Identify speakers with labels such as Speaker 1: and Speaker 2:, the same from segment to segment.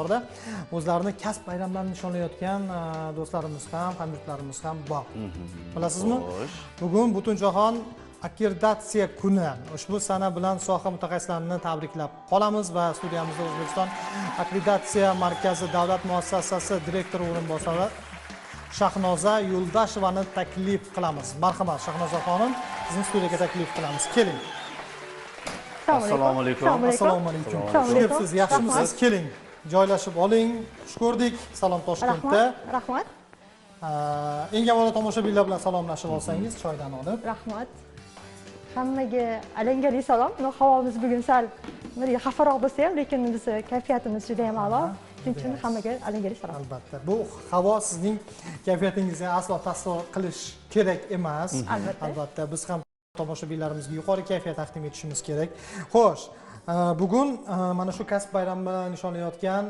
Speaker 1: qatorda o'zlarini kasb bayramlarini nishonlayotgan do'stlarimiz ham, hamyurtlarimiz ham bor. Bilasizmi? Bugun Butunjahon akkreditatsiya kuni. Ushbu sana bilan soha mutaxassislarini tabriklab qolamiz va studiyamizda O'zbekiston akkreditatsiya markazi davlat muassasasi direktori o'rinbosari Shahnoza Yo'ldashevani taklif qilamiz. Marhamat Shahnoza xonim, sizni studiyaga taklif qilamiz. Keling.
Speaker 2: Assalomu alaykum.
Speaker 1: Assalomu alaykum. Xush, yaxshimisiz? Keling. Joylashib oling. Xush ko'rdik. Salom Toshkentda.
Speaker 2: Rahmat.
Speaker 1: Eng avvalo tomoshabinlar bilan salomlashib olsangiz, choydan olib.
Speaker 2: Rahmat. Hammaga alangali salom. Havomiz bugun sal xafaroq bo'lsa ham, lekin biz kayfiyatimiz juda ham a'lo. Shuning uchun hammaga alangali salom.
Speaker 1: Albatta. Bu havo sizning kayfiyatingizga aslo ta'sir qilish kerak emas. Albatta, biz ham tomoshabinlarimizga yuqori kayfiyat taqdim etishimiz kerak. Xo'sh, bugun mana shu kasb bayrami nishonlayotgan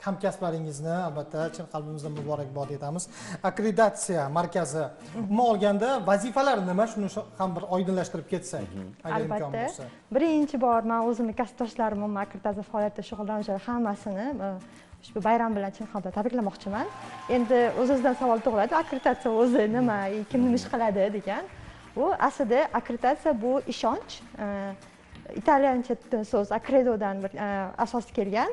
Speaker 1: hamkasblaringizni albatta chin qalbimizdan muborakbod etamiz. Akkreditatsiya markazi umuman olganda vazifalar nima, shuni ham bir oydinlashtirib ketsak, agar imkon bo'lsa.
Speaker 2: Birinchi bor men o'zimni kasbdoshlarim umuman akkreditatsiya faoliyatida shug'ullanuvchilar hammasini ushbu bayram bilan chin qalbdan tabriklamoqchiman. Endi o'z-o'zidan savol tug'iladi, akkreditatsiya o'zi nima, kim nima ish qiladi degan. Bu aslida akkreditatsiya bu ishonch, italyancha so'z accredodan bir asos kelgan.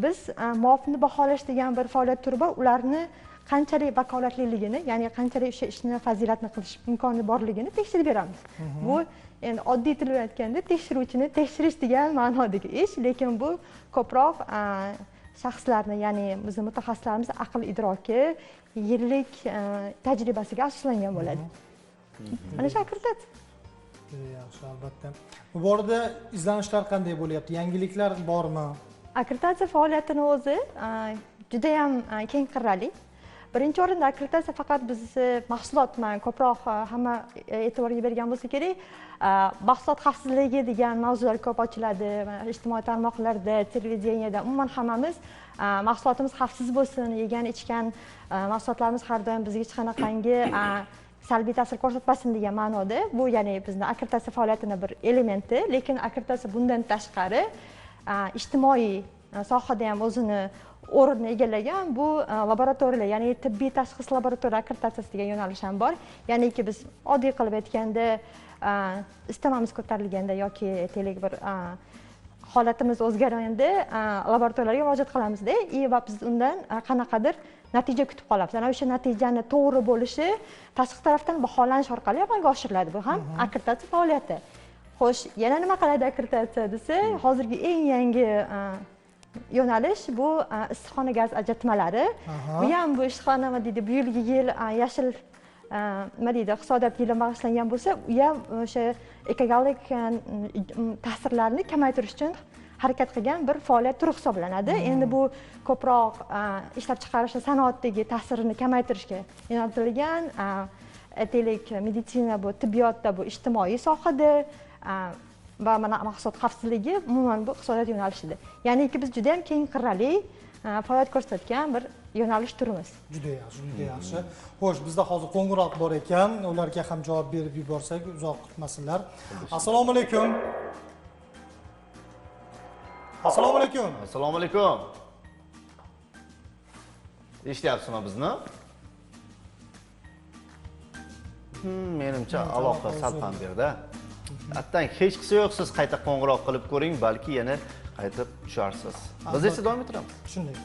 Speaker 2: Biz muofni baholash degan bir faoliyat turi bor, ularni qanchalik vakolatliligini, ya'ni qanchalik o'sha ishni fazilatni qilish imkoni borligini tekshirib beramiz. Bu endi oddiy til bilan aytganda tekshiruvchini tekshirish degan ma'nodagi ish, lekin bu ko'proq shaxslarni, ya'ni bizni mutaxassislarimiz aql idroki, yillik tajribasiga asoslangan bo'ladi. Mana shu akkreditatsiya.
Speaker 1: Juda yaxshi, albatta. Bu borada izlanishlar qanday bo'lyapti? Yangiliklar bormi?
Speaker 2: Akkreditatsiya faoliyatini o'zi juda ham keng qirrali. Birinchi o'rinda akkreditatsiya faqat bizni mahsulot, man ko'proq hamma e'tiborga bergan bo'lsa kerak, mahsulot xavfsizligi degan mavzular ko'p ochiladi ijtimoiy tarmoqlarda, televideniyada. Umuman hammamiz mahsulotimiz xavfsiz bo'lsin, yegan ichgan mahsulotlarimiz har doim bizga hech qanaqangi salbiy ta'sir ko'rsatmasin degan ma'noda. Bu ya'ni bizni akkreditatsiya faoliyatini bir elementi, lekin akkreditatsiya bundan tashqari ijtimoiy sohada ham o'zini o'rnini egallagan. Bu laboratoriyalar, ya'ni tibbiy tashxis laboratoriya akkreditatsiyasi degan yo'nalish ham bor. Ya'niki biz oddiy qilib aytganda isitmamiz ko'tarilganda yoki aytaylik bir holatimiz o'zgarganda laboratoriyalarga murojaat qilamizda va biz undan qanaqadir natija kutib qolamiz. Ana o'sha natijani to'g'ri bo'lishi tashqi tarafdan baholanish orqali amalga oshiriladi. Bu ham akkreditatsiya faoliyati. Xo'sh, yana nima qiladi akkreditatsiya desa, hozirgi eng yangi yo'nalish bu issiqxona gaz ajratmalari. Bu ham bu ishxona nima deydi, bu yilgi yil yashil nima deydi, iqtisodiyot yili bag'ishlangan bo'lsa, u ham o'sha ekologik ta'sirlarni kamaytirish uchun harakat qilgan bir faoliyat turi hisoblanadi. Endi bu ko'proq ishlab chiqarish sanoatdagi ta'sirini kamaytirishga yo'naltirilgan. Aytaylik, meditsina bu tibbiyotda, bu ijtimoiy sohada va mana mahsulot xavfsizligi umuman bu iqtisodiyot yo'nalishida. Ya'niki biz juda ham keng qirrali faoliyat ko'rsatgan bir yo'nalish turimiz.
Speaker 1: Juda yaxshi, juda yaxshi. Xo'sh, bizda hozir qo'ng'iroq bor ekan, ularga ham javob berib yuborsak, uzoq kutmasinlar. Assalomu alaykum. Assalomu alaykum.
Speaker 3: Assalomu alaykum. Eshityapsizmi bizni? Menimcha aloqa sal pand berdi. Attang hech qisi yo'q, siz qayta qo'ng'iroq qilib ko'ring, balki yana qaytib tusharsiz. Biz esa davom ettiramiz.
Speaker 1: Shunday.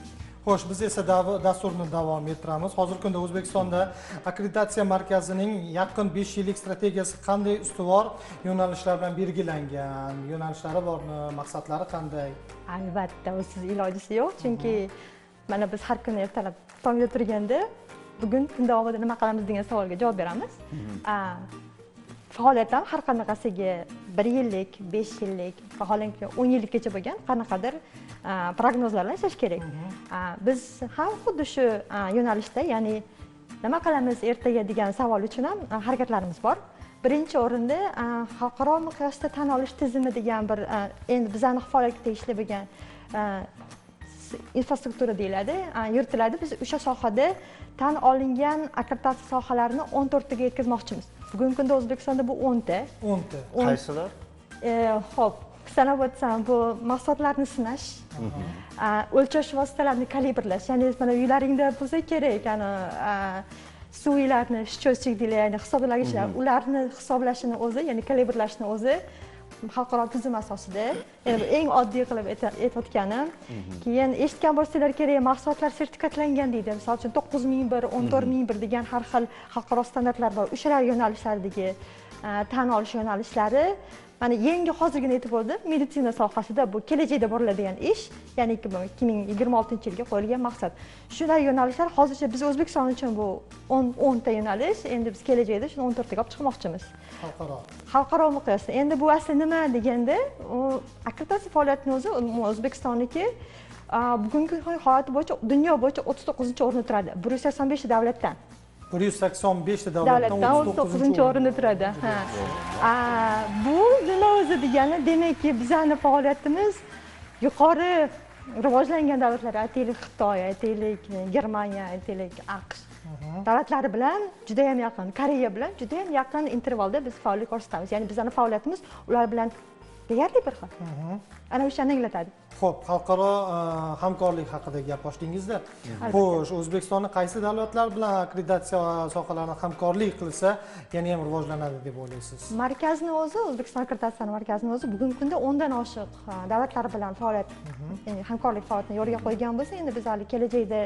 Speaker 1: Xo'sh, biz esa dasturni davom ettiramiz. Hozirgi kunda O'zbekistonda akkreditatsiya markazining yaqin 5 yillik strategiyasi qanday ustuvor yo'nalishlar bilan belgilangan? Yo'nalishlari bormi? Maqsadlari qanday?
Speaker 2: Albatta, usiz ilojisi yo'q, chunki mana biz har kuni ertalab tongda turganda bugun kun davomida nima qilamiz degan savolga javob beramiz. Faoliyat ham har qanaqasiga 1 yillik, 5 yillik, vaholanki 10 yillikgacha bo'lgan qanaqadir prognozlar bilan ishlash kerak. Biz ham xuddi shu yo'nalishda, ya'ni nima qilamiz ertaga degan savol uchun ham harakatlarimiz bor. Birinchi o'rinda xalqaro miqyosda tan olish tizimi degan bir endi bizani faoliyatga tegishli bo'lgan infrastruktura deyiladi, yuritiladi. Biz o'sha sohada tan olingan akkreditatsiya sohalarini 14 taga yetkazmoqchimiz. Bugungi kunda O'zbekistonda bu 10 ta.
Speaker 1: 10 ta.
Speaker 3: Qaysilar?
Speaker 2: Xo'p, Sanab o'tsam, bu mahsulotlarni sinash, o'lchash vositalarini kalibrlash, ya'ni mana uylaringda bo'lsa kerak, ana suvlarni счетчик deyiladi, ya'ni hisoblagichlar, ularni hisoblashini o'zi, ya'ni kalibrlashni o'zi xalqaro tizim asosida, ya'ni bu eng oddiy qilib aytayotganim. Keyin eshitgan bo'lsanglar kerak, mahsulotlar sertifikatlangan deydi. Misol uchun 9001, 14001 degan har xil xalqaro standartlar bor. O'shalar yo'nalishlaridagi tan olish yo'nalishlari mana yangi hozirgina aytib o'tdim, meditsina sohasida bu kelajakda boriladigan ish, ya'ni 2026-yilga qo'yilgan maqsad. Shular yo'nalishlar hozircha biz O'zbekiston uchun bu 10 ta yo'nalish, endi biz kelajakda shuni 14 taga olib chiqmoqchimiz. Xalqaro miqyosda. Endi bu asli nima deganda, u akkreditatsiya faoliyatining o'zi O'zbekistonniki bugungi holati bo'yicha dunyo bo'yicha 39-o'rinda turadi. 185 ta davlatdan.
Speaker 1: 185 ta davlatdan
Speaker 2: 39-o'rinda turadi. Ha. Bu nima o'zi degani, demakki bizning faoliyatimiz yuqori rivojlangan davlatlar, aytaylik Xitoy, aytaylik Germaniya, aytaylik AQSh davlatlari bilan juda ham yaqin, Koreya bilan juda ham yaqin intervalda biz faollik ko'rsatamiz. Ya'ni bizning faoliyatimiz ular bilan deyarli bir xil. Ana o'shani anglatadi.
Speaker 1: Xo'p, xalqaro hamkorlik haqida gap ochdingizda. Xo'sh, O'zbekistonni qaysi davlatlar bilan akkreditatsiya sohalarini hamkorlik qilsa, yana ham rivojlanadi deb o'ylaysiz?
Speaker 2: Markazni o'zi, O'zbekiston akkreditatsiya markazining o'zi bugungi kunda 10 dan oshiq davlatlar bilan faoliyat, ya'ni hamkorlik faoliyatini yo'lga qo'ygan bo'lsa, endi biz hali kelajakda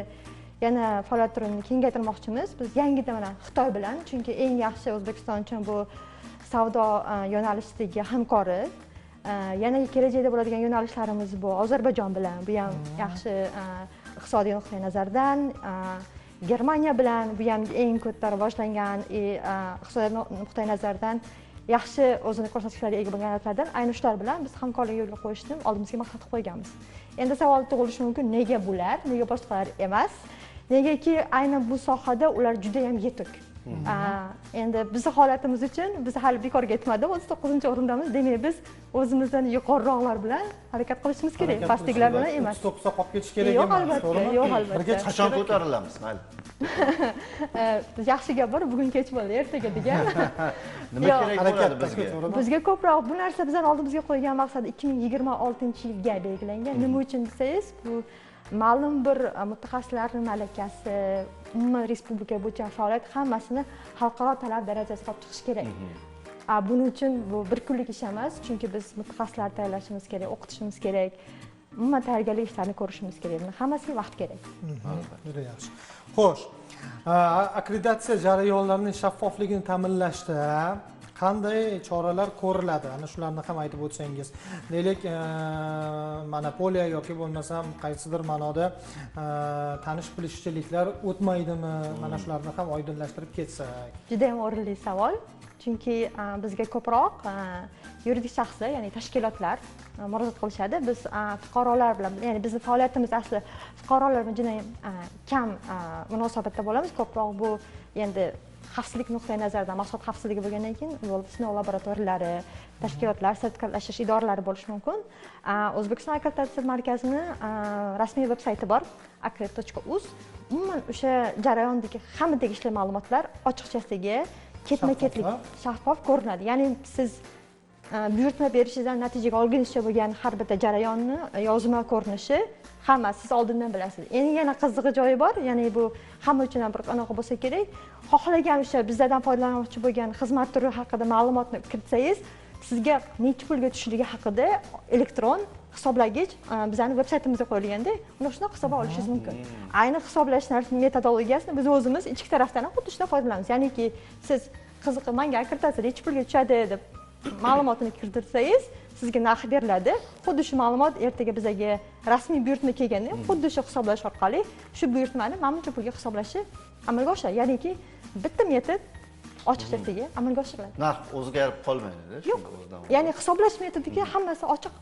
Speaker 2: yana faoliyat turini kengaytirmoqchimiz. Biz yangidan mana Xitoy bilan, chunki eng yaxshi O'zbekiston uchun bu savdo yo'nalishidagi hamkori. Yana kelajakda bo'ladigan yo'nalishlarimiz bu Ozarbayjon bilan, bu ham yaxshi iqtisodiy nuqtai nazardan, Germaniya bilan, bu ham eng katta rivojlangan iqtisodiy nuqtai nazardan yaxshi o'zini ko'rsatkichlariga ega bo'lgan davlatlardan, ayni shular bilan biz hamkorlik yo'lga qo'yishni oldimizga maqsad qilib qo'yganmiz. Endi savol tug'ilishi mumkin, nega bular, nega boshqalar emas? Negaki aynan bu sohada ular juda ham yetuk. Endi bizni holatimiz uchun biz hali bekorga aytmadim, 39-o'rindamiz, demak biz o'zimizdan yuqoriroqlar bilan harakat qilishimiz kerak, pastdagilar bilan emas.
Speaker 1: 39 ta qolib ketish kerak emas, to'g'rimi?
Speaker 2: Yo'q, albatta.
Speaker 3: Qachon ko'tarilamiz, mayli.
Speaker 2: Yaxshi gap bor, bugun kech bo'ldi, ertaga degan.
Speaker 3: Nima kerak bo'ladi bizga?
Speaker 2: Bizga ko'proq bu narsa bizning oldimizga qo'ygan maqsad 2026-yilga belgilangan. Nima uchun desangiz, bu ma'lum bir mutaxassislarning malakasi, umuman respublika bo'yicha faoliyat hammasini xalqaro talab darajasiga olib chiqish kerak. Buning uchun bu bir kunlik ish emas, chunki biz mutaxassislar tayyorlashimiz kerak, o'qitishimiz kerak, umuman tayyorgarlik ishlarini ko'rishimiz kerak. Buni hammasiga vaqt kerak.
Speaker 1: Juda yaxshi. Xo'sh, akkreditatsiya jarayonlarining shaffofligini ta'minlashda qanday choralar ko'riladi? Ana shularni ham aytib o'tsangiz. Deylik, monopoliya yoki bo'lmasam qaysidir ma'noda tanish bilishchiliklar o'tmaydimi? Mana shularni ham oydinlashtirib ketsak.
Speaker 2: Juda ham o'rinli savol. Chunki bizga ko'proq yuridik shaxslar, ya'ni tashkilotlar murojaat qilishadi. Biz fuqarolar bilan, ya'ni bizning faoliyatimiz asli fuqarolar bilan juda kam munosabatda bo'lamiz. Ko'proq bu endi xavfsizlik nuqtai nazaridan, mahsulot xavfsizligi bo'lgandan keyin sinov laboratoriyalari, tashkilotlar, sertifikatlashtirish idoralari bo'lishi mumkin. O'zbekiston akkreditatsiya markazini rasmiy veb sayti bor, akred.uz. Umuman o'sha jarayondagi hamma tegishli ma'lumotlar ochiqchasiga, ketma-ketlik, shaffof ko'rinadi. Ya'ni siz buyurtma berishingizdan natijaga olgunizcha bo'lgan har bitta jarayonni yozma ko'rinishi hammasi siz oldindan bilasiz. Endi yana qizig'i joyi bor, ya'ni bu hamma uchun ham bir anaqa bo'lsa kerak. Xohlagan o'sha bizlardan foydalanmoqchi bo'lgan xizmat turi haqida ma'lumotni kiritsangiz, sizga necha pulga tushishligi haqida elektron hisoblagich bizning veb saytimizga qo'yilganda, uni shunday hisobga olishingiz mumkin. Ayni hisoblash metodologiyasini biz o'zimiz ichki tarafdan ham xuddi shunday foydalanamiz. Ya'niki siz qiziqib menga akkreditatsiya necha pulga tushadi deb ma'lumotini kiritsangiz, sizga narx beriladi. Xuddi shu ma'lumot ertaga bizga rasmiy buyurtma kelganda, xuddi shu hisoblash orqali shu buyurtmani mana buncha pulga hisoblashi amalga oshadi. Ya'niki bitta metod ochiqchasiga amalga oshiriladi.
Speaker 3: Narx o'zgarib qolmaydi-da.
Speaker 2: Yo'q. Ya'ni hisoblash metodiga hammasi ochiq.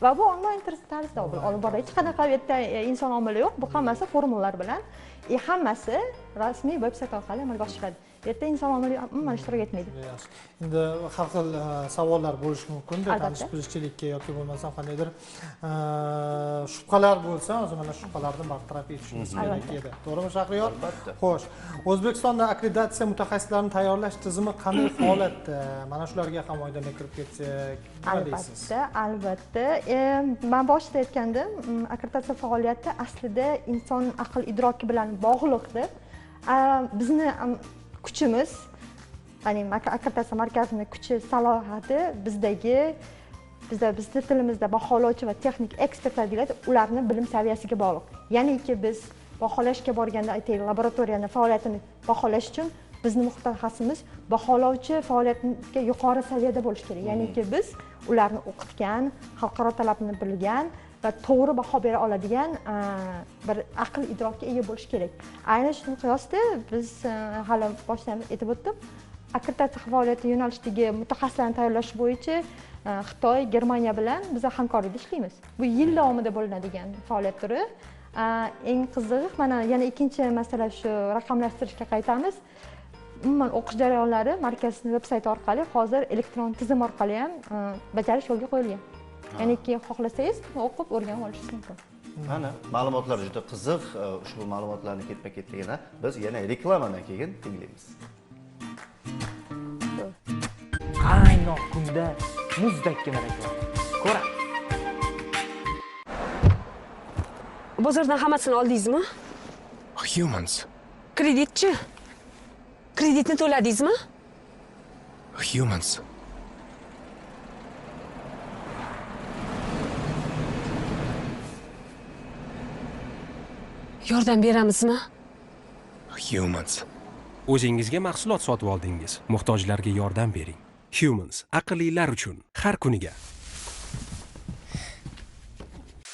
Speaker 2: Va bu onlayn tarzda olib boriladi. Hech qanaqa bu yerda inson omili yo'q. Bu hammasi formulalar bilan, hammasi rasmiy veb sayt orqali amalga oshiriladi. Bu yerda inson omili umuman ishtirok etmaydi.
Speaker 1: Endi har xil savollar bo'lishi mumkin-da, tanish bilishchilikka yoki bo'lmasam qandaydir shubhalar bo'lsa, o'zi mana shubhalarni bartaraf etishimiz kerak edi. To'g'rimi, Shahriyor?
Speaker 3: Albatta.
Speaker 1: Xo'sh, O'zbekistonda akkreditatsiya mutaxassislarini tayyorlash tizimi qanday holatda? Mana shularga ham oydinlik kirib ketsak, nima deysiz?
Speaker 2: Albatta, albatta. Men boshida aytgandim, akkreditatsiya faoliyati aslida inson aql idroki bilan bog'liqdir. Bizni kuchimiz, ya'ni akkreditatsiya markazining kuchi, salohiyati bizni tilimizda baholovchi va texnik ekspertlar deyiladi, ularning bilim saviyasiga bog'liq. Ya'niki biz baholashga borganda, aytaylik, laboratoriyani faoliyatini baholash uchun bizni mutaxassisimiz baholovchi faoliyatga yuqori saviyada bo'lishi kerak. Ya'niki biz ularni o'qitgan, xalqaro talabni bilgan va to'g'ri baho bera oladigan bir aql idrokka ega bo'lish kerak. Aynan shu miqyosda biz hali boshdan aytib o'tdim, akkreditatsiya faoliyati yo'nalishidagi mutaxassislarni tayyorlash bo'yicha Xitoy, Germaniya bilan biz hamkorlikda ishlaymiz. Bu yil davomida bo'linadigan faoliyat turi. Eng qizig'i, mana yana ikkinchi masala, shu raqamlashtirishga qaytamiz. Umuman o'qish jarayonlari markazning veb-sayti orqali hozir elektron tizim orqali ham bajarish yo'lga qo'yilgan. Ya'niki xohlasangiz o'qib o'rganib olishingiz mumkin.
Speaker 3: Mana ma'lumotlar juda qiziq. Ushbu ma'lumotlarni ketma-ketligini biz yana reklamadan keyin tinglaymiz.
Speaker 4: Qaynoq kunda muzdakkina reklama. Ko'ramiz.
Speaker 5: Bozordan hammasini oldingizmi?
Speaker 6: Humans.
Speaker 5: Kreditchi? Kreditni to'ladingizmi?
Speaker 6: Humans.
Speaker 5: Yordam beramizmi?
Speaker 6: Humans.
Speaker 7: O'zingizga mahsulot sotib oldingiz. Muhtojlarga yordam bering. Humans aqllilar uchun har kuniga.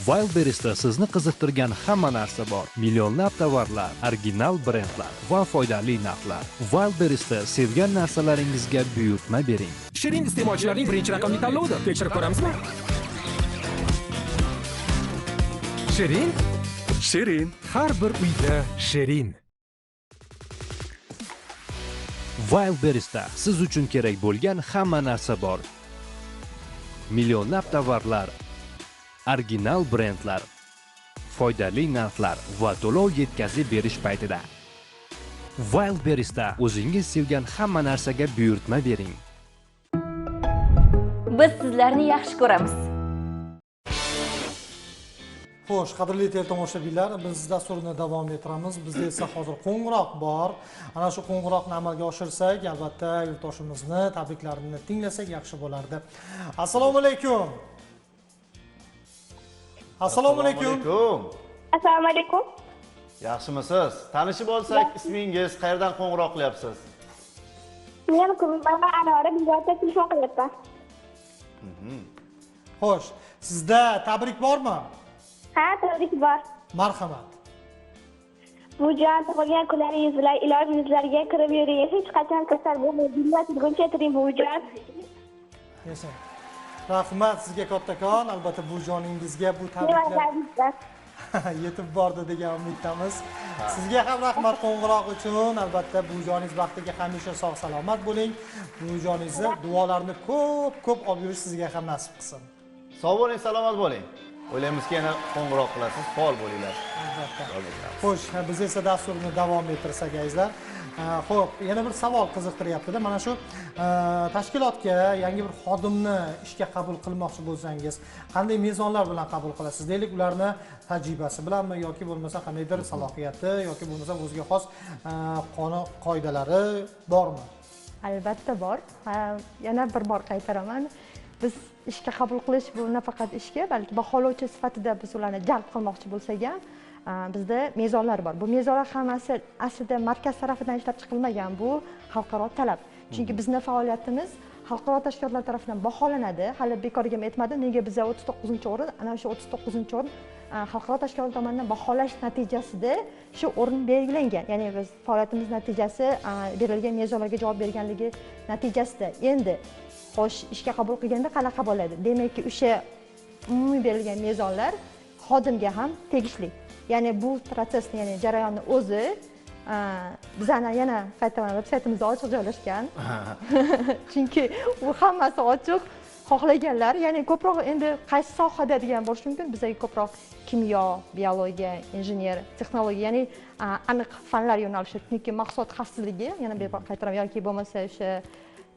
Speaker 8: Wildberries'da sizni qiziqtirgan hamma narsa bor. Millionlab tovarlar, original brendlar va foydali narxlar. Wildberries'da sevgan narsalaringizga buyurtma bering.
Speaker 7: Shirin iste'molchilarning birinchi raqamli tanlovidir. Tekshirib ko'ramizmi? Shirin? Shirin. Har bir uyda shirin.
Speaker 8: Wildberries'da siz uchun kerak bo'lgan hamma narsa bor. Millionlab tovarlar, original brendlar, foydali narxlar va to'lov yetkazib berish paytida. Wildberries'da o'zingiz sevgan hamma narsaga buyurtma bering.
Speaker 9: Biz sizlarni yaxshi ko'ramiz.
Speaker 1: Xo'sh, qadrli teletomoshabinlar, biz dasturni davom ettiramiz. Bizda esa hozir qo'ng'iroq bor. Ana shu qo'ng'iroqni amalga oshirsak, albatta yurtdoshimizni tabriklarini tinglasak yaxshi bo'lardi. Assalomu alaykum. Assalomu alaykum.
Speaker 10: Assalomu alaykum.
Speaker 3: Yaxshimisiz? Tanishib olsak, ismingiz, qayerdan qo'ng'iroq qilyapsiz?
Speaker 10: Men Qurbanova Anora Bug'ota telefon qilyapman.
Speaker 1: Xo'sh, sizda tabrik bormi?
Speaker 10: Ha, tabrik bor.
Speaker 1: Marhamat.
Speaker 10: Buvijon, tug'ilgan kunlaringiz bilan iloji yuzlarga kirib yuring. Hech qachon kasal bo'lmang. Dunyo turguncha turing, buvijon.
Speaker 1: Yashang. Rahmat sizga kattakon. Albatta buvijoningizga bu tabriklar yetib bordi degan umiddamiz. Sizga ham rahmat qo'ng'iroq uchun. Albatta buvijoningiz baxtiga hamisha sog' salomat bo'ling. Buvijoningizni duolarini ko'p-ko'p olib yurish sizga ham nasib qilsin.
Speaker 3: Sog' bo'ling, salomat bo'ling. O'ylaymizki, yana qo'ng'iroq qilasiz, faol bo'linglar.
Speaker 1: Albatta. Xo'sh, biz esa dasturni davom ettirsak, azizlar. Xo'p, yana bir savol qiziqtiryapti-da. Mana shu tashkilotga yangi bir xodimni ishga qabul qilmoqchi bo'lsangiz, qanday mezonlar bilan qabul qilasiz? Deylik, ularni tajribasi bilanmi yoki bo'lmasa qandaydir salohiyati yoki bo'lmasa o'ziga xos qonun qoidalari bormi?
Speaker 2: Albatta bor. Yana bir bor qaytaraman. Biz ishga qabul qilish bu nafaqat ishga, balki baholovchi sifatida biz ularni jalb qilmoqchi bo'lsak ham bizda mezonlar bor. Bu mezonlar hammasi aslida markaz tarafidan ishlab chiqilmagan, bu xalqaro talab. Chunki bizning faoliyatimiz xalqaro tashkilotlar tarafidan baholanadi. Hali bekorga ham aytmadim, nega biza 39-o'rin, ana o'sha 39-o'rin xalqaro tashkilot tomonidan baholash natijasida shu o'rin belgilangan. Ya'ni biz faoliyatimiz natijasi berilgan mezonlarga javob berganligi natijasida. Endi xo'sh, ishga qabul qilganda qanaqa bo'ladi? Demakki, o'sha umumiy berilgan mezonlar xodimga ham tegishli. Ya'ni bu protsessni, ya'ni jarayonni o'zi Bizani yana qaytaman, veb saytimizda ochiq joylashgan. Chunki u hammasi ochiq, xohlaganlar, ya'ni ko'proq endi qaysi sohada degan bo'lishi mumkin, bizga ko'proq kimyo, biologiya, injener, texnologiya, ya'ni aniq fanlar yo'nalishi, chunki mahsulot xavfsizligi, yana bir bor qaytaraman, yoki bo'lmasa o'sha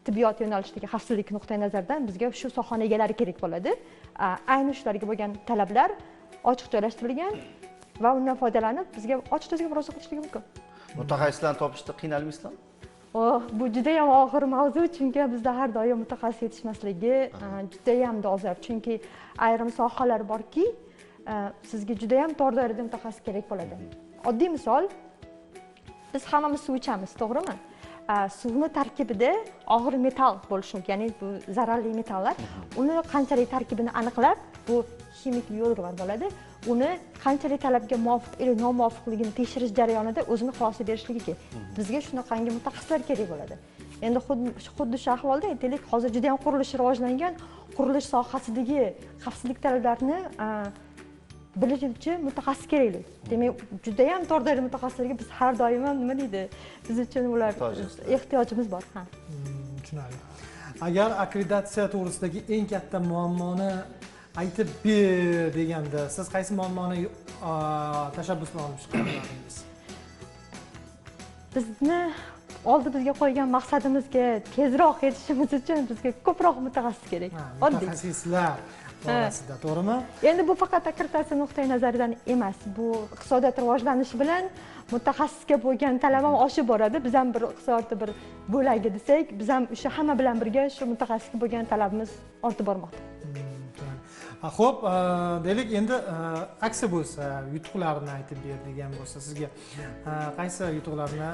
Speaker 2: tibbiyot yo'nalishidagi xavfsizlik nuqtai nazaridan bizga shu sohani egalari kerak bo'ladi. Ayni shularga bo'lgan talablar ochiq joylashtirilgan va undan foydalanib bizga ochiq tarzda murojaat qilishligi mumkin.
Speaker 3: Mutaxassislarni topishda qiynalmaysizlarmi?
Speaker 2: Oh, bu juda ham og'ir mavzu, chunki bizda har doim mutaxassis yetishmasligi juda ham dolzarb, chunki ayrim sohalar borki, sizga juda ham tor doirada mutaxassis kerak bo'ladi. Oddiy misol, biz hammamiz suv ichamiz, to'g'rimi? Suvni tarkibida og'ir metall bo'lishi mumkin, ya'ni bu zararli metallar. Uni qanchalik tarkibini aniqlab, bu ximik biologlar bo'ladi, uni qanchalik talabga muvofiq yoki nomuvofiqligini tekshirish jarayonida o'zini xulosa berishligi kerak. Bizga shunaqangi mutaxassislar kerak bo'ladi. Endi xuddi shu ahvolda aytaylik, hozir juda ham qurilish rivojlangan, qurilish sohasidagi xavfsizlik talablarini biluvchi mutaxassis kerakli. Demak, juda ham tor doirali mutaxassislarga biz har doim ham nima deydi, biz uchun ular ehtiyojimiz bor. Ha.
Speaker 1: Tushunarli. Agar akkreditatsiya to'g'risidagi eng katta muammoni aytib ber deganda, siz qaysi muammoni tashabbus bilan olib chiqqan bo'lardingiz?
Speaker 2: Bizni oldimizga qo'ygan maqsadimizga tezroq yetishimiz uchun bizga ko'proq mutaxassis kerak.
Speaker 1: Mutaxassislar borasida, to'g'rimi?
Speaker 2: Endi bu faqat akkreditatsiya nuqtai nazaridan emas, bu iqtisodiyot rivojlanishi bilan mutaxassisga bo'lgan talab ham oshib boradi. Biz ham bir iqtisodiyotning bir bo'lagi desak, biz ham o'sha hamma bilan birga shu mutaxassisga bo'lgan talabimiz ortib bormoqda.
Speaker 1: Xo'p, deylik endi aksi bo'lsa, yutuqlarni aytib ber degan bo'lsa, sizga qaysi yutuqlarni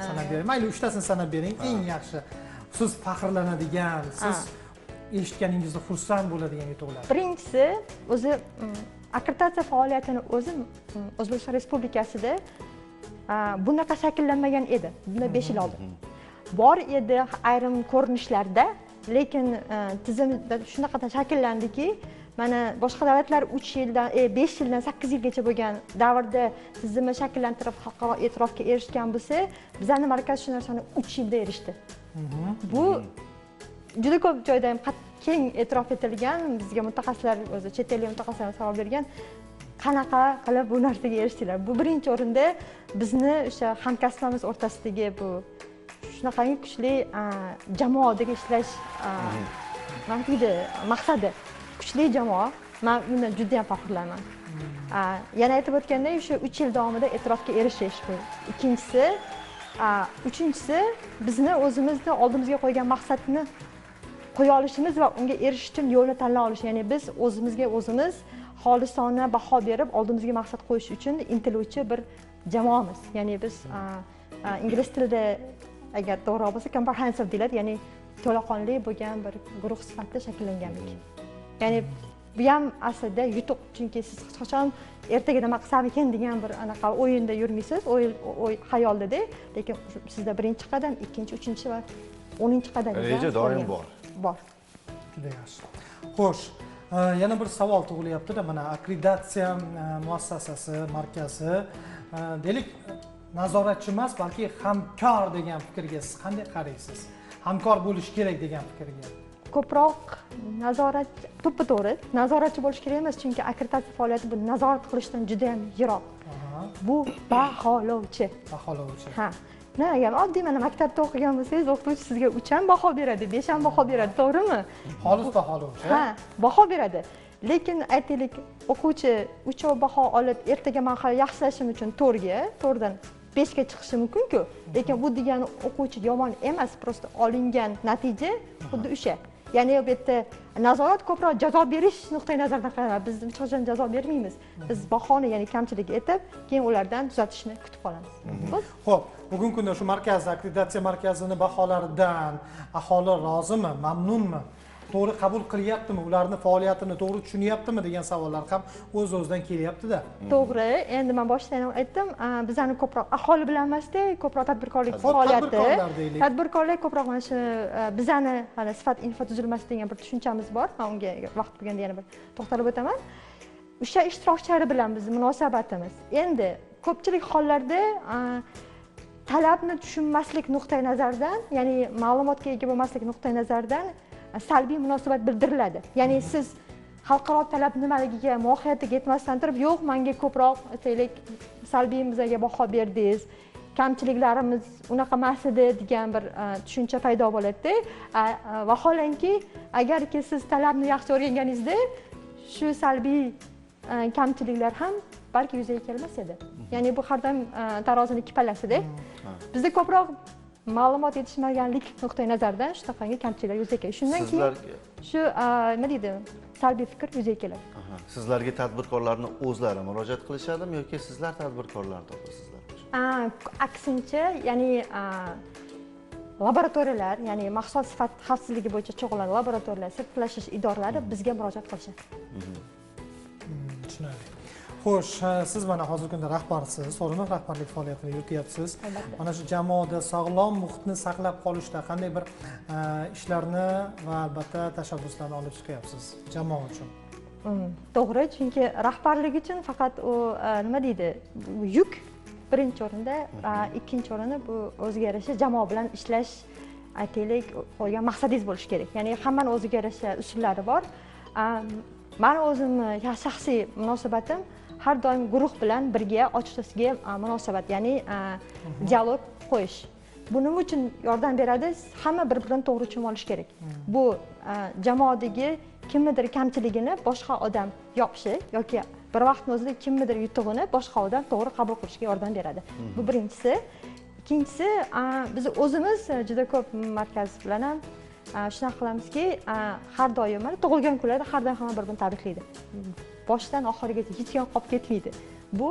Speaker 1: sanab bering? Mayli, uchtasini sanab bering. Eng yaxshi, siz faxrlanadigan, siz eshitganingizda xursand bo'ladigan yutuqlar.
Speaker 2: Birinchisi, o'zi akkreditatsiya faoliyatini o'zi O'zbekiston Respublikasida bunaqa shakllanmagan edi. Bundan 5 yil oldin. Bor edi ayrim ko'rinishlarda, lekin tizimda shunaqa shakllandiki, mana boshqa davlatlar 3 yildan, 5 yildan 8 yilgacha bo'lgan davrda tizimni shakllantirib xalqaro e'tirofga erishgan bo'lsa, bizning markaz shu narsani 3 yilda erishdi. Bu juda ko'p joyda ham keng e'tirof etilgan, bizga mutaxassislar o'zi chet ellik mutaxassislar savol bergan, qanaqa qilib bu narsaga erishdinglar? Bu birinchi o'rinda bizni o'sha hamkasblarimiz o'rtasidagi bu shunaqangi kuchli jamoadagi ishlash maqsadi. Kuchli jamoa, men bundan juda ham faxrlanaman. Yana aytib o'tgandek, o'sha 3 yil davomida e'tirofga erishish bu. Ikkinchisi, uchinchisi bizni o'zimizni oldimizga qo'ygan maqsadni qo'ya olishimiz va unga erishish uchun yo'lni tanlay olish. Ya'ni biz o'zimizga o'zimiz xolisona baho berib, oldimizga maqsad qo'yish uchun intiluvchi bir jamoamiz. Ya'ni biz ingliz tilida agar to'g'riroq bo'lsa comprehensive deyiladi, ya'ni to'laqonli bo'lgan bir guruh sifatida shakllanganlik. Ya'ni bu ham aslida yutuq, chunki siz hech qachon ertaga nima qilsam ekan degan bir anaqa o'yinda yurmaysiz, o'y xayolda, lekin sizda birinchi qadam, ikkinchi, uchinchi va 10-qadam
Speaker 3: reja doim bor.
Speaker 2: Bor.
Speaker 1: Juda yaxshi. Xo'sh, yana bir savol tug'ilyapti-da, mana akkreditatsiya muassasasi markazi deylik, nazoratchi emas, balki hamkor degan fikrga siz qanday qaraysiz? Hamkor bo'lish kerak degan fikrga.
Speaker 2: Ko'proq nazorat, to'ppa-to'g'ri, nazoratchi bo'lish kerak emas, chunki akkreditatsiya faoliyati bu nazorat qilishdan juda ham yiroq. Bu baholovchi.
Speaker 1: Baholovchi.
Speaker 2: Ha. Agar oddiy mana maktabda o'qigan bo'lsangiz, o'qituvchi sizga 3 ham baho beradi, 5 ham baho beradi, to'g'rimi?
Speaker 1: Xolis baholovchi.
Speaker 2: Ha, baho beradi. Lekin aytaylik, o'quvchi 3 baho olib, ertaga men hali yaxshilashim uchun 4dan 5 ga chiqishi mumkin-ku. Lekin bu degani o'quvchi yomon emas, prosta olingan natija xuddi o'sha. Ya'ni bu yerda nazorat ko'proq jazo berish nuqtai nazaridan qaranadi. Biz hech qachon jazo bermaymiz. Biz bahoni, ya'ni kamchilik aytib, keyin ulardan tuzatishni kutib qolamiz.
Speaker 1: Xo'p, bugungi kunda shu markaz, akkreditatsiya markazini baholaridan aholi rozimi, mamnunmi? To'g'ri qabul qilyaptimi, ularni faoliyatini to'g'ri tushunyaptimi degan savollar ham o'z-o'zidan kelyapti-da.
Speaker 2: To'g'ri, endi men boshida ham aytdim, bizani ko'proq aholi bilan emasda, ko'proq tadbirkorlik faoliyati, tadbirkorlar ko'proq mana shu bizani hali sifat infratuzilmasi degan bir tushunchamiz bor. Men unga vaqt bo'lganda yana bir to'xtalib o'taman. O'sha ishtirokchilari bilan bizning munosabatimiz. Endi ko'pchilik hollarda Talabni tushunmaslik nuqtai nazaridan, ya'ni ma'lumotga ega bo'lmaslik nuqtai nazaridan salbiy munosabat bildiriladi. Ya'ni siz xalqaro talab nimaligiga, mohiyatiga yetmasdan turib, yo'q, menga ko'proq aytaylik salbiy bizga baho berdingiz, kamchiliklarimiz unaqa emas edi degan bir tushuncha paydo bo'ladi-da. Vaholanki, agarki siz talabni yaxshi o'rganganingizda shu salbiy kamchiliklar ham balki yuzaga kelmas edi. Ya'ni bu har doim tarozini ikki pallasida. Bizda ko'proq ma'lumot yetishmaganlik nuqtai nazaridan shunaqangi kamchiliklar yuzaga keladi. Shundan keyin shu nima deydi, salbiy fikr yuzaga keladi.
Speaker 3: Sizlarga tadbirkorlarni o'zlari murojaat qilishadimi yoki sizlar tadbirkorlarni topasizlar?
Speaker 2: Aksincha, ya'ni laboratoriyalar, ya'ni mahsulot sifat xavfsizligi bo'yicha shug'ullanadigan laboratoriyalar, sertifikatlashish idoralari bizga murojaat qilishadi.
Speaker 1: Tushunarli. Xo'sh, siz mana hozirgi kunda rahbarsiz, so'rinib rahbarlik faoliyatini yurityapsiz. Mana shu jamoada sog'lom muhitni saqlab qolishda qanday bir ishlarni va albatta tashabbuslarni olib chiqyapsiz jamoa uchun?
Speaker 2: To'g'ri, chunki rahbarlik uchun faqat u nima deydi, yuk birinchi o'rinda, ikkinchi o'rinda bu o'ziga yarasha jamoa bilan ishlash, aytaylik, qo'ygan maqsadingiz bo'lishi kerak. Ya'ni hammani o'ziga yarasha usullari bor. Mani o'zimni shaxsiy munosabatim har doim guruh bilan birga ochiqchasiga munosabat, ya'ni dialog qo'yish. Bu nima uchun yordam beradi? Hamma bir-birini to'g'ri tushunib olish kerak. Bu jamoadagi kimnidir kamchiligini boshqa odam yopishi yoki bir vaqtning o'zida kimnidir yutug'ini boshqa odam to'g'ri qabul qilishga yordam beradi. Bu birinchisi. Ikkinchisi, biz o'zimiz juda ko'p markaz bilan ham shunaqa qilamizki, har doim mana tug'ilgan kunlarda har doim hamma bir-birini tabriklaydi. Boshdan oxirigacha hech kim qolib ketmaydi. Bu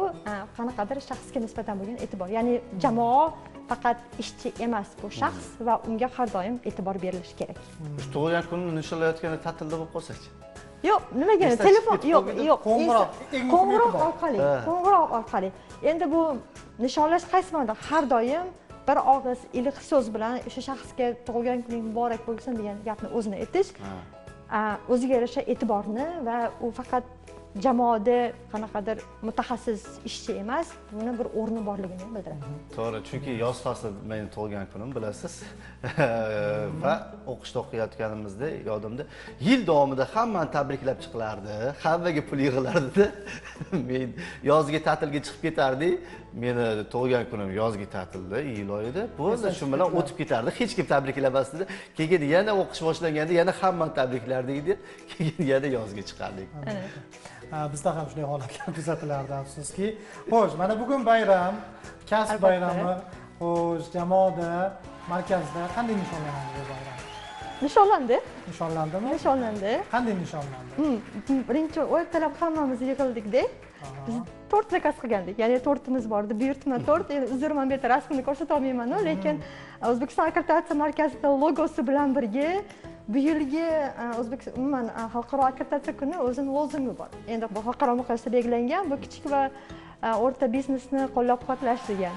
Speaker 2: qanaqadir shaxsga nisbatan bo'lgan e'tibor. Ya'ni jamoa faqat ishchi emas, bu shaxs va unga har doim e'tibor berilishi kerak.
Speaker 3: Shu tug'ilgan kunni nishonlayotganda ta'tilda bo'lib qolsa-chi?
Speaker 2: Yo'q, nimaga? Telefon yo'q, yo'q. Qo'ng'iroq orqali, qo'ng'iroq orqali. Endi bu nishonlash qaysi ma'noda? Har doim bir og'iz iliq so'z bilan o'sha shaxsga tug'ilgan kuning muborak bo'lsin degan gapni o'zini aytish, o'ziga yarasha e'tiborni va u faqat jamoada qanaqadir mutaxassis ishchi emas, buni bir o'rni borligini bildiradi.
Speaker 3: To'g'ri, chunki yoz fasli meni tug'ilgan kunim, bilasiz. Va o'qishda o'qiyotganimizda yodimda, yil davomida hammani tabriklab chiqilardi, hammaga pul yig'ilardi. Men yozgi ta'tilga chiqib ketardik. Meni tug'ilgan kunim yozgi ta'tilda, iyul oyida. Bo'ldi, shu bilan o'tib ketardi. Hech kim tabriklamasdi. Keyin yana o'qish boshlanganda yana hammani tabriklardik, keyin yana yozga chiqardik.
Speaker 1: Bizda ham shunday holatlar kuzatilardi, afsuski. Xo'sh, mana bugun bayram, kasb bayrami. Xo'sh, jamoada, markazda qanday nishonlanadi bu bayram?
Speaker 2: Nishonlandi.
Speaker 1: Nishonlandimi?
Speaker 2: Nishonlandi.
Speaker 1: Qanday nishonlandi?
Speaker 2: Birinchi o'rtalab hammamiz yig'ildikda. Biz tort zakaz qilgandik. Ya'ni tortimiz bor edi, buyurtma tort. Endi uzr, men bu yerda rasmini ko'rsata olmayman, lekin O'zbekiston akkreditatsiya markazida logosi bilan birga bu yilgi O'zbekiston umuman xalqaro akkreditatsiya kuni o'zini lozungi bor. Endi bu xalqaro miqyosda belgilangan, bu kichik va o'rta biznesni qo'llab-quvvatlash degan.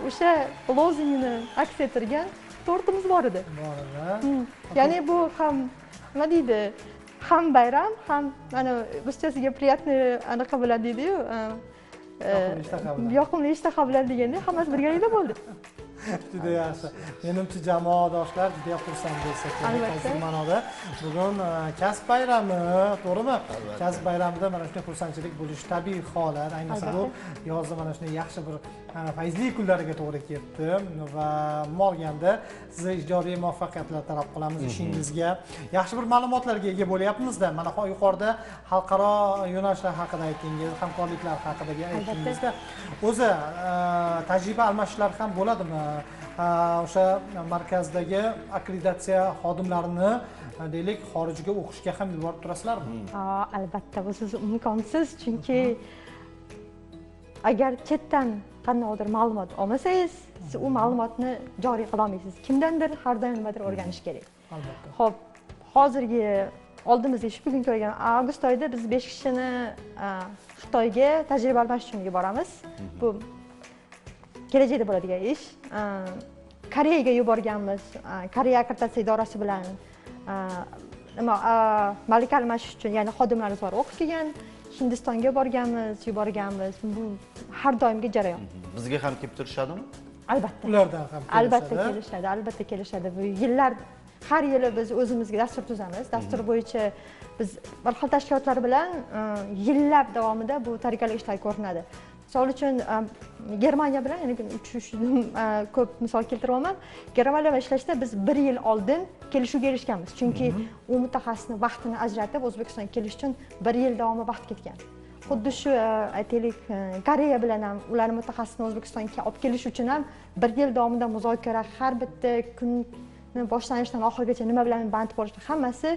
Speaker 2: O'sha lozungini aks ettirgan tortimiz bor edi.
Speaker 1: Bor edi.
Speaker 2: Ya'ni bu ham nima deydi, ham bayram, ham mana ruschasiga приятный anaqa bilan deydi-yu, yoqimli ishtaha bilan deganda hammasi birgalikda bo'ldi.
Speaker 1: Juda yaxshi. Menimcha jamoadoshlar juda xursand bo'lsa kerak qaysi ma'noda. Bugun kasb bayrami, to'g'rimi? Kasb bayramida mana shunday xursandchilik bo'lishi tabiiy holat. Ayniqsa bu yozda mana shunday yaxshi bir fayzli kunlarga to'g'ri kelibdi va olganda sizga ijodiy muvaffaqiyatlar tilab qolamiz ishingizga. Yaxshi bir ma'lumotlarga ega bo'lyapmiz-da. Mana yuqorida xalqaro yo'nalishlar haqida aytdingiz, hamkorliklar haqida aytdingizda. O'zi tajriba almashishlar ham bo'ladimi? O'sha markazdagi akkreditatsiya xodimlarini deylik xorijga o'qishga ham yuborib turasizlarmi?
Speaker 2: Albatta, bu siz imkonsiz, chunki agar chetdan qandaydir ma'lumot olmasangiz, siz u ma'lumotni joriy qila olmaysiz. Kimdandir har doim nimadir o'rganish kerak.
Speaker 1: Albatta.
Speaker 2: Xo'p, hozirgi oldimizda shu bugun ko'rgan avgust oyida biz 5 kishini Xitoyga tajriba almashish uchun yuboramiz. Bu kelajakda bo'ladigan ish. Koreyaga yuborganmiz. Koreya akkreditatsiya idorasi bilan nima malaka almashish uchun, ya'ni xodimlarimiz bor o'qib kelgan. Hindistonga borganmiz, yuborganmiz. Bu har doimgi jarayon.
Speaker 3: Bizga ham kelib turishadimi?
Speaker 2: Albatta.
Speaker 1: Ulardan ham kelishadi.
Speaker 2: Albatta kelishadi, albatta kelishadi. Bu yillar, har yili biz o'zimizga dastur tuzamiz. Dastur bo'yicha biz bir xil tashkilotlar bilan yillab davomida bu tayyorgarlik ishlari ko'rinadi. Misol uchun Germaniya bilan, ya'ni ko'p misol keltiryapman. Germaniya bilan ishlashda biz 1 yil oldin kelishuvga erishganmiz. Chunki u mutaxassisni vaqtini ajratib O'zbekistonga kelish uchun 1 yil davomida vaqt ketgan. Xuddi shu aytaylik, Koreya bilan ham ularni mutaxassisini O'zbekistonga olib kelish uchun ham 1 yil davomida muzokara, har bitta kunni boshlanishidan oxirigacha nima bilan band bo'lishni hammasi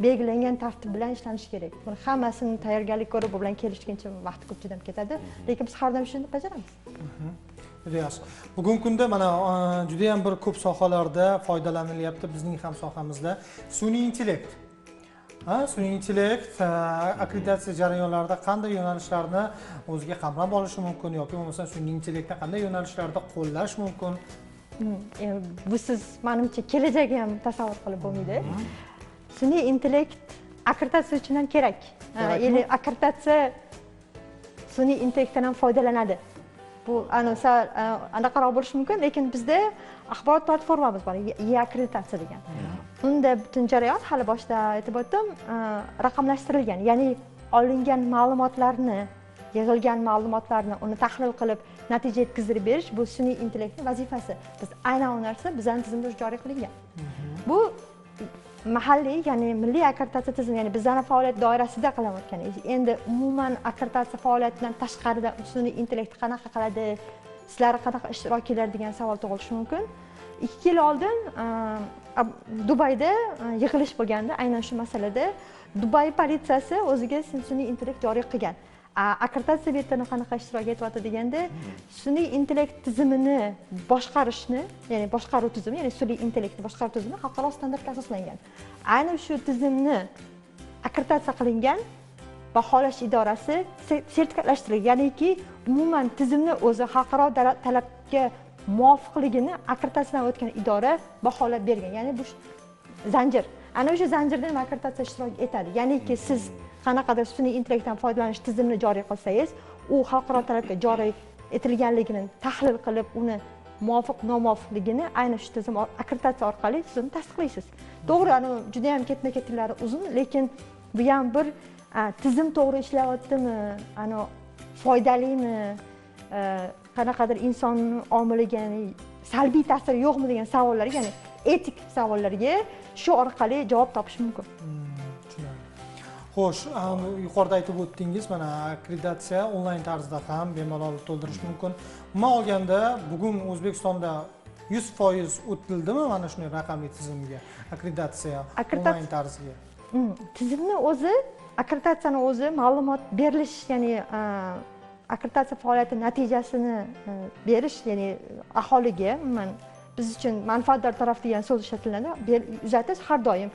Speaker 2: belgilangan tartib bilan ishlanishi kerak. Buni hammasini tayyorgarlik ko'rib, bu bilan kelishguncha vaqt ko'p juda ketadi. Lekin biz har doim shuni bajaramiz.
Speaker 1: Juda yaxshi. Bugungi kunda mana juda ham bir ko'p sohalarda foydalanilyapti, bizning ham sohamizda sun'iy intellekt. Sun'iy intellekt akkreditatsiya jarayonlarida qanday yo'nalishlarni o'ziga qamrab olishi mumkin yoki bo'lmasa sun'iy intellektni qanday yo'nalishlarda qo'llash mumkin?
Speaker 2: Bu siz menimcha kelajagi ham tasavvur qilib bo'lmaydi. Sun'iy intellekt akkreditatsiya uchun ham kerak. Ya'ni akkreditatsiya sun'iy intellektdan ham foydalanadi. Bu sal anaqaroq bo'lishi mumkin, lekin bizda axborot platformamiz bor, e-akkreditatsiya degan. Unda butun jarayon hali boshida aytib o'tdim, raqamlashtirilgan, ya'ni olingan ma'lumotlarni, yig'ilgan ma'lumotlarni uni tahlil qilib natija yetkazib berish bu sun'iy intellektning vazifasi. Biz aynan u narsa bizning tizimda joriy qilingan. Bu mahalliy, ya'ni milliy akkreditatsiya tizimi, ya'ni bizning faoliyat doirasida qilinayotgan. Endi umuman akkreditatsiya faoliyatidan tashqarida sun'iy intellekt qanaqa qiladi, sizlar qanaqa ishtirok etadi degan savol tug'ilishi mumkin. 2 yil oldin Dubayda yig'ilish bo'lganda aynan shu masalada Dubay politsiyasi o'ziga sun'iy intellekt joriy qilgan. Akkreditatsiya bu yerda qanaqa ishtirok etyapti deganda, sun'iy intellekt tizimini boshqarishni, ya'ni boshqaruv tizimi, ya'ni sun'iy intellektni boshqaruv tizimi xalqaro standartga asoslangan. Aynan shu tizimni akkreditatsiya qilingan baholash idorasi sertifikatlashtirilgan, ya'niki umuman tizimni o'zi xalqaro talabga muvofiqligini akkreditatsiyadan o'tgan idora baholab bergan. Ya'ni bu zanjir. Ana o'sha zanjirda ham akkreditatsiya ishtirok etadi. Ya'niki siz qanaqadir sun'iy intellektdan foydalanish tizimini joriy qilsangiz, u xalqaro talabga joriy etilganligini tahlil qilib, uni muvofiq nomuvofiqligini aynan shu tizim akkreditatsiya orqali siz uni tasdiqlaysiz. To'g'ri, ana juda ham ketma-ketliklari uzun, lekin bu ham bir tizim to'g'ri ishlayaptimi, ana foydalimi, qanaqadir inson omiliga, ya'ni salbiy ta'siri yo'qmi degan savollarga, ya'ni etik savollarga shu orqali javob topish mumkin.
Speaker 1: Xo'sh, yuqorida aytib o'tdingiz, mana akkreditatsiya onlayn tarzda ham bemalol to'ldirish mumkin. Umuman olganda bugun O'zbekistonda 100% o'tildimi mana shunday raqamli tizimga, akkreditatsiya onlayn tarziga?
Speaker 2: Tizimni o'zi, akkreditatsiyani o'zi ma'lumot berilish, ya'ni akkreditatsiya faoliyati natijasini berish, ya'ni aholiga, umuman biz uchun manfaatdor taraf degan so'z ishlatiladi, uzatish har doim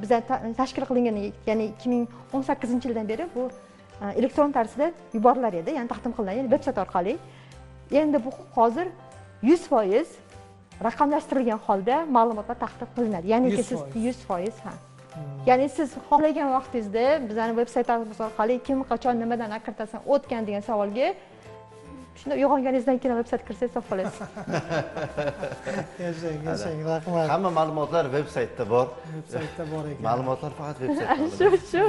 Speaker 2: bizda tashkil qilingan, ya'ni 2018-yildan beri bu elektron tarzda yuborilar edi, ya'ni taqdim qilinadi, ya'ni veb-sayt orqali. Endi bu hozir 100% raqamlashtirilgan holda ma'lumotlar taqdim qilinadi. Ya'ni siz 100%, ha. Ya'ni siz xohlagan vaqtingizda bizning veb-saytimiz orqali kim qachon nimadan akkreditatsiyadan o'tgan degan savolga shunda uyg'onganingizdan keyin veb-saytga kirsangiz topib olasiz.
Speaker 1: Yashang, yashang, rahmat.
Speaker 3: Hamma ma'lumotlar veb-saytda bor.
Speaker 1: Veb-saytda bor ekan.
Speaker 3: Ma'lumotlar faqat veb-saytda.
Speaker 2: Shu.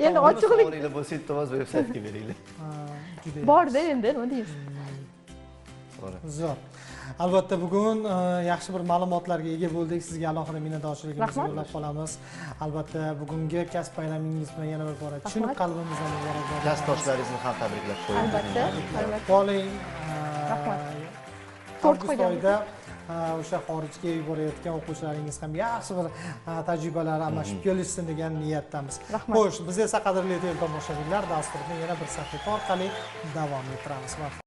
Speaker 2: Endi ochiqlik
Speaker 3: bo'lsa iltimos veb-saytga beringlar.
Speaker 2: Bor-da endi, nima deysiz?
Speaker 1: Zo'r. Albatta bugun yaxshi bir ma'lumotlarga ega bo'ldik. Sizga alohida minnatdorchiligimizni yo'llab qolamiz. Albatta bugungi kasb bayramingiz bilan yana bir bora chin qalbimizdan muborakbod.
Speaker 3: Kasbdoshlaringizni ham tabriklab qo'ying.
Speaker 2: Albatta, albatta.
Speaker 1: Qoling.
Speaker 2: Rahmat.
Speaker 1: Avgust oyida o'sha xorijga yuborayotgan o'quvchilaringiz ham yaxshi bir tajribalar almashib kelishsin degan niyatdamiz. Xo'sh, biz esa qadrli tomoshabinlar dasturni yana bir sahifa orqali davom ettiramiz.